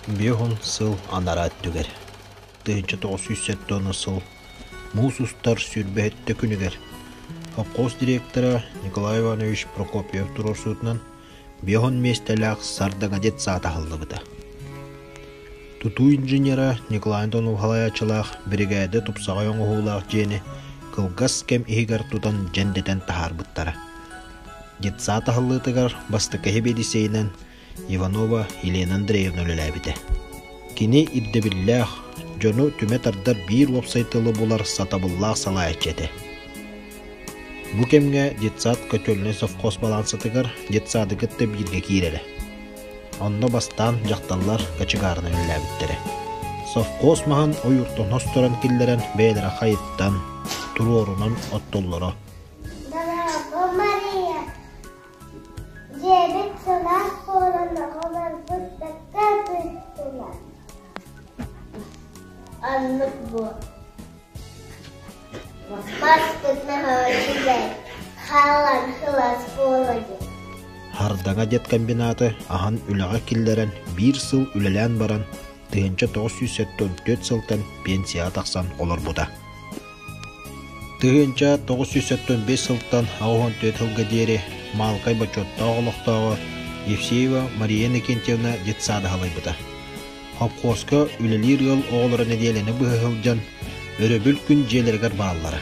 50 сыл анараа өттүгэр, 1970 сыл муус устар 27 күнүгэр холкуос директора Николай Иванович Прокопьев туруорсуутунан 50 миэстэлээх Сардаҥа детсад аһыллыбыта. Тутуу инженера Николай Антонов салайааччылаах биригээдэ тупсаҕай оҥоһуулаах дьиэни кылгас кэм иһигэр тутан дьэндэтэн таһаарбыттара. Детсад аһыллыытыгар бастакы сэбиэдиссэйинэн Иванова Елена Андреевна үлэлээбитэ. Кини ирдэбиллээх, дьону түмэ тардар биир уопсай тылы булар сатабыллаах салайааччы этэ. Бу кэмҥэ детсад котельнай совхоз балаансатыгар детсады кытта бииргэ киирэрэ. Онно бастаан дьахталлар кочегарынан үлэлээбиттэрэ. Совхоз маһын ойууртан хосторон киллэрэн бэйэлэрэ хайыттан, туруорунан оттоллоро. Дорообо, Мария! Дьиэбит сылаас буолан оҕолорбут бэркэ сыттылар. Оннук буо. Маспыт наһаа үчүгэй, хаалан сылаас буолар. Хардаҥа деткомбинаты аһан үлэҕэ киллэрэн биир сыл үлэлээн баран 1974 сылтан пенсияҕа тахсан олорбута. 1975 сылтан 84 сылга диэри Маалыкай бочуоттаах олохтооҕо Евсеева Мария Иннокентьевна детсада салайбыта. Хопхуоска үлэлиир ыал оҕолоро нэдиэлэни быһа сылдьан, өрөбүл күн дьиэлэригэр бааллара.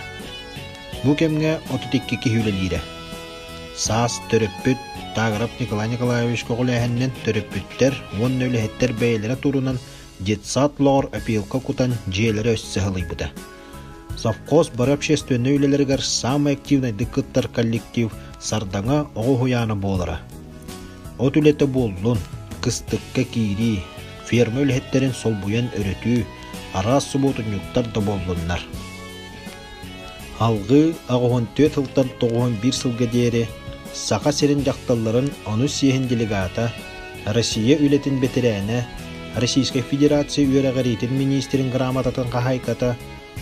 Бу кэмҥэ 32 киһи үлэлиирэ. Саас төрөппүт Тагров Николай Николаевич көҕүлээһининэн төрөппүттэр уонна үлэһиттэр бэйэлэрэ турунан детсад лоҕор опилка кутан дьиэлэрэ өссө сылыйбыта. Совхоз бары общественнай үлэлэригэр саамай активнайдык кыттар коллектив Сардаҥа оҕо уһуйаана буолара. От үлэтэ буоллун, кыстыкка киирии, ферма үлэһиттэрин солбуйан өрөтүү, араас субуотунньуктар да буоллуннар. Алгыы 84 сылтан 91 сылга диэри Саха сирин дьахталларын онус съеһин делегата, Россия үлэтин бэтэрээнэ, Российскай Федерация үөрэҕириитин миниистирин грамотатын хаһаайката,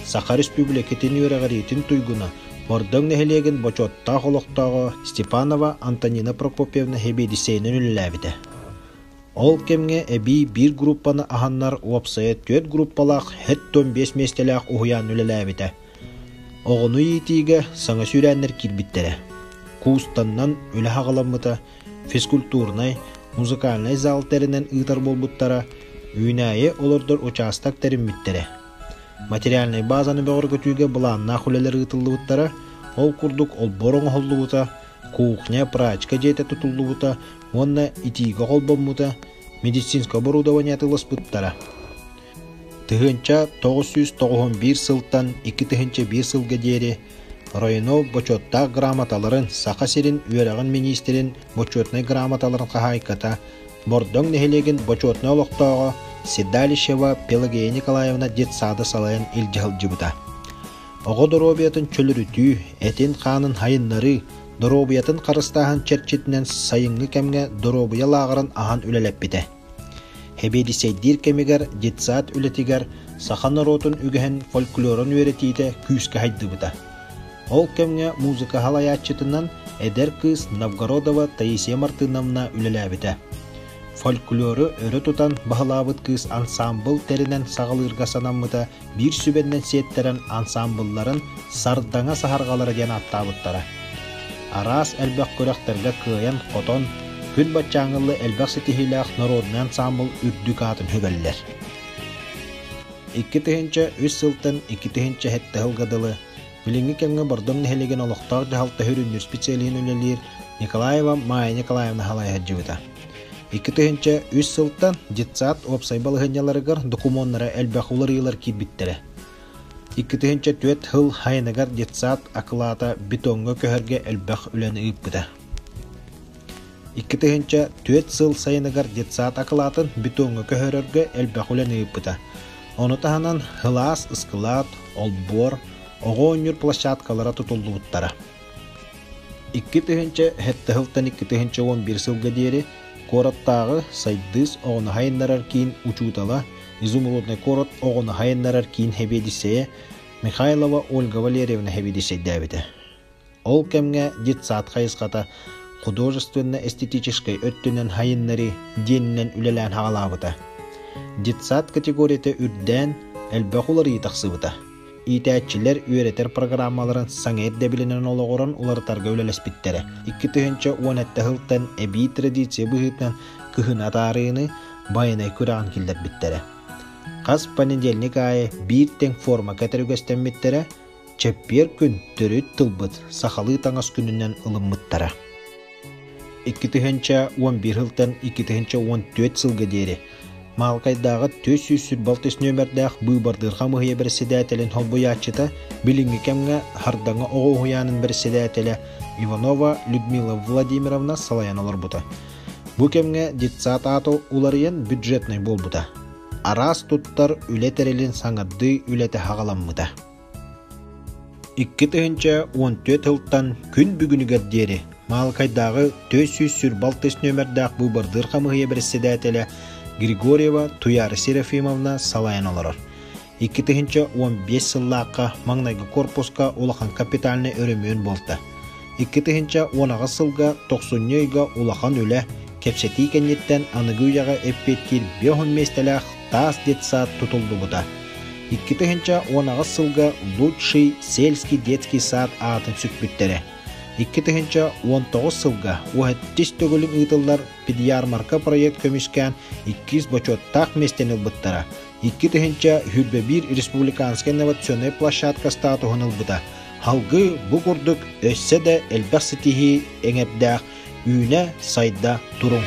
Саха Республикатын үөрэҕириитин туйгуна, Бордоҥ нэһилиэгин бочуоттаах олохтооҕо Степанова Антонина Прокопьевна сэбиэдиссэйинэн үлэлээбитэ. Ол кэмҥэ эбии биир группаны аһаннар уопсайа түөрт группалаах 75 миэстэлээх уһуйаан үлэлээбитэ. Оҕону иитиигэ саҥа сүүрээннэр киирбиттэрэ. Куустаннан үлэ саҕаламмыта, физкультурнай, музыкальнай зал тэринэн ыытар буолбуттара, үүнээйи олордор учаастак тэриммиттэрэ. Материальнай базаны бөҕөргөтүүгэ былааннаах үлэлэр ыытыллыбыттара, ол курдук олбуор оҥоһуллубута, кухня, прачка дьиэтэ тутуллубута уонна итиигэ холбоммута, медицинскэй оборудование атыыласпыттара. 1991 сылтан 2001 сылга диэри районо бочуоттаах грамоталарын Саха сирин үөрэҕин миниистирин бочуотунай грамоталарын хаһаайката, Бордоҥ нэһилиэгин бочуотунай олохтооҕо Седалищева Пелагея Николаевна детсада салайан илдьэ сылдьыбыта. Оҕо доруобуйатын чөлүрүтүү, этин-хаанын хайыннарыы, доруобуйатын харыстааһын чэрчитинэн сайыҥҥы кэмҥэ доруобуйа лааҕырын аһан үлэлэппитэ. Сэбиэдиссэйдиир кэмигэр детсад үлэтигэр саха норуотун үгэһин фольклорун үөрэтиитэ күүскэ сайдыбыта. Ол кэмҥэ музыка салайааччытынан эдэр кыыс Новгородова Таисия Мартыновна үлэлээбитэ. Фольклору өрө тутан баһылаабыт кыыс ансаамбыл тэринэн саҕалыырга санаммыта биир сүбэннэн сиэттэрэн ансаамбылларын «Сардаҥа саһарҕалара» диэн ааттаабыттара. Араас элбэх күрэхтэргэ кыайан-хотон, күн баччааҥылы элбэх ситиһиилээх народнай ансаамбыл үрдүк аатын сүгэллэр. 2003 сылтан 2007 сылга дылы билиҥҥи кэмҥэ Бордоҥ нэһилиэгин олохтоох дьаһалта сүрүннүүр специалиһын үлэлиир Николаева Майя Николаевна салайа сылдьыбыта. 2003 сылтан детсад уопсай балаһыанньаларыгар докумуоннара элбэх уларыйыылар киирбиттэрэ. 2004 сыл сайыныгар детсад акылаата бетоҥҥа көһөргө элбэх үлэни ыыппыта. 2004 сыл сайыныгар детсад акылаатын бетоҥҥа көһөрөргө элбэх үлэни ыыппыта. Ону таһынан сылаас ыскылаат, олбуор, оҕо оонньуур площадкалара тутуллубуттара. 2007 сылтан 2011 сылга диэри куораттааҕы Сайдыыс оҕону сайыннарар киин учуутала, Изумрудный куорат оҕону сайыннарар киин сэбиэдиссэйэ Михайлова Ольга Валерьевна сэбиэдиссэйдээбитэ. Ол кэмҥэ детсад хайысхата художественно-эстетическэй өттүнэн сайыннарыы диэнинэн үлэлээн саҕалаабыта. Детсад категорията үрдээн, элбэх уларыйыы тахсыбыта. Иитээччилэр үөрэтэр программаларын саҥа ирдэбилинэн олоҕуран уларытарга үлэлэспиттэрэ. 2017 сылтан эбии традиция быһыытынан кыһын атаарыыны Байанай күрэҕин киллэрбиттэрэ. Хас понедельник аайы биир тэҥ форма кэтэр үгэстэммиттэрэ, чэппиэр күн төрүт тылбыт сахалыы таҥас күнүнэн ылыммыттара. 2011 сылтан 2014 сылга диэри Маалыкайдааҕы 446 нүөмэрдээх быыбардыыр хамыыһыйа бэрэссэдээтэлин солбуйааччыта, билиҥҥи кэмҥэ Хардаҥа оҕо уһуйаанын бэрэссэдээтэлэ Иванова Людмила Владимировна салайан олорбута. Бу кэмҥэ детсад аата уларыйан бюджетнай буолбута. Араас туттар үлэ тэрилин саҥардыы үлэтэ саҕаламмыта. 2014 сылтан күн бүгүнүгэр диэри Маалыкайдааҕы 446 нүөмэрдээх быыбардыыр хамыыһыйа бэрэссэдээтэлэ Григорьева Туяра Серафимовна салайан олорор. 2015 сыллаахха маҥнайгы корпуска улахан капитальнай өрөмүөн буолта. 2018 сылга тохсунньу ыйга улахан үлэ, кэпсэтии кэнниттэн аныгы үйэҕэ эппиэттиир 50 миэстэлээх таас детсад тутуллубута. 2018 сылга «Лучший сельский детский сад» аатын сүкпүттэрэ. 2019 сылга уһэттис төгүлүн ыытыллар педиармарка проект көмүскээн иккис бочуоттаах миэстэни ылбыттара. 2021 республиканскай инновационнай площадка статуһун ылбыта. Салгыы бу курдук өссө да элбэх ситиһии эҥэрдээх үүнэ-сайда туруҥ.